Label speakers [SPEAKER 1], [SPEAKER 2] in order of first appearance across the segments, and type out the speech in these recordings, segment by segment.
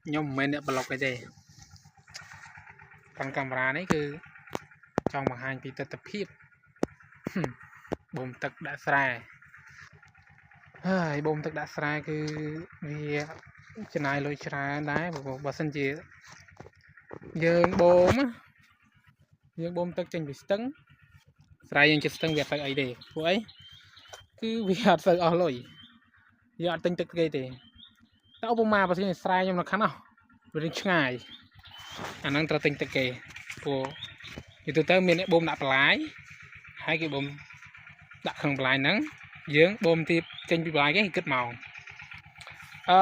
[SPEAKER 1] ខ្ញុំមិនមែនអ្នកប្លុកអីទេកាន់កាមេរ៉ានេះគឺចង់បង្ហាញពីទស្សនភាពបូមទឹកដាក់ស្រែហើយបូមទឹកដាក់ស្រែគឺវាចំណាយលុយច្រើនដែរបើសិនជាយើងបូមយើងបូមទឹកចេញពីស្ទឹងស្រែយើងជិតស្ទឹងវាអត់ទៅអីទេព្រោះអីគឺវាអត់សូវអស់លុយយើងអត់ទិញទឹកគេទេតែឧបមាបើសិនជាស្រែខ្ញុំនៅខាងនោះវារៀងឆ្ងាយអាហ្នឹងត្រូវទិញទឹកគេព្រោះនិយាយទៅទៅមានអ្នកបូមដាក់បន្លាយហើយគេបូមដាក់ក្នុងបន្លាយហ្នឹងយើងបូមទីចេញពីបន្លាយគេគិតម៉ោងអឺ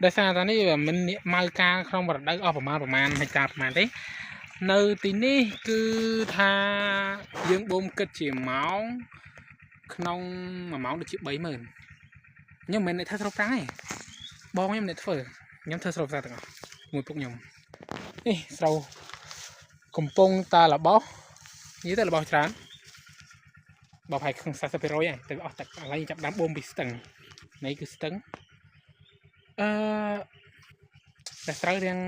[SPEAKER 1] ដោយសារតានេះវាមិនម៉ៅការក្នុងរដូវអស់ប្រមាណប្រមាណហិកតាប្រមាណទេនៅទីនេះគឺថាយើងបូមគិតជាម៉ោងក្នុង1ម៉ោងដូចជា30000ខ្ញុំមិនមែនអ្នកធ្វើស្រូបប្រាំងទេបងខ្ញុំអ្នកធ្វើខ្ញុំធ្វើស្រូបប្រាំងទាំងអស់មួយពុកខ្ញុំនេះស្រូវកំពុងតារបស់និយាយទៅរបស់ច្រើនបើប្រហែលក្នុង40%ហើយតែអស់ទឹកឥឡូវចាប់ដើមបូមពីស្ទឹងនេះគឺស្ទឹងអឺតែស្រូវរៀង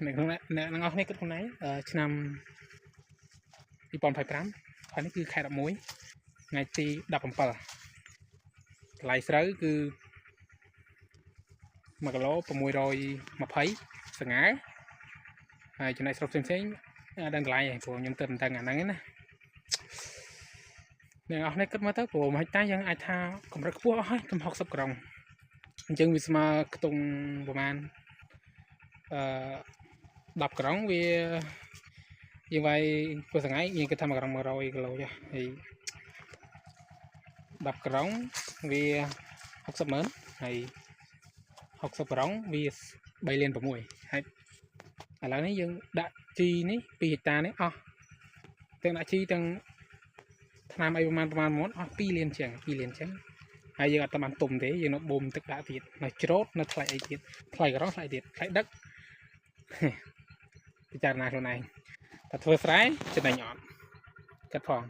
[SPEAKER 1] អ្នកក្នុងអ្នកទាំងអស់គ្នាគិតខ្លួនឯងឆ្នាំ2025ហើយនេះគឺខែ11ថ្ងៃទី17តម្លៃស្រូវគឺ1គីឡូ620សង្ហែហើយចំណែកស្រូវផ្សេងផ្សេងអត់ដឹងតម្លៃទេព្រោះខ្ញុំទៅមិនដឹងអាហ្នឹងណាអ្នកនរនេះគិតមើលទៅព្រោះ1ហិកតាយើងអាចថាកម្រិតខ្ពស់អស់ហើយទំ60ក្រុងអញ្ចឹងវាស្មើខ្ទង់ប្រហែលអឺ10ក្រុងវាយើងវាយព្រោះថ្ងៃយើងគិតថា1ក្រុង100គីឡូចាហើយ10ក្រុងវា60ម៉ឺនហើយ60ក្រុងវា3លាន6ហើយឥឡូវនេះយើងដាក់ជីនេះ2ហិកតានេះអស់ទាំងដាក់ជីទាំងថ្នាំអីប្រហែលប្រហែលមុនអស់2លានជាង2លានជាងហើយយើងអត់បានទុំទេយើងនៅបូមទឹកដាក់ទៀតនៅច្រូតនៅថ្លៃអីទៀតថ្លៃក្រុងថ្លៃទៀតថ្លៃដឹកពិចារណាខ្លួនឯងតែធ្វើស្រែចំណេញអត់គិតផង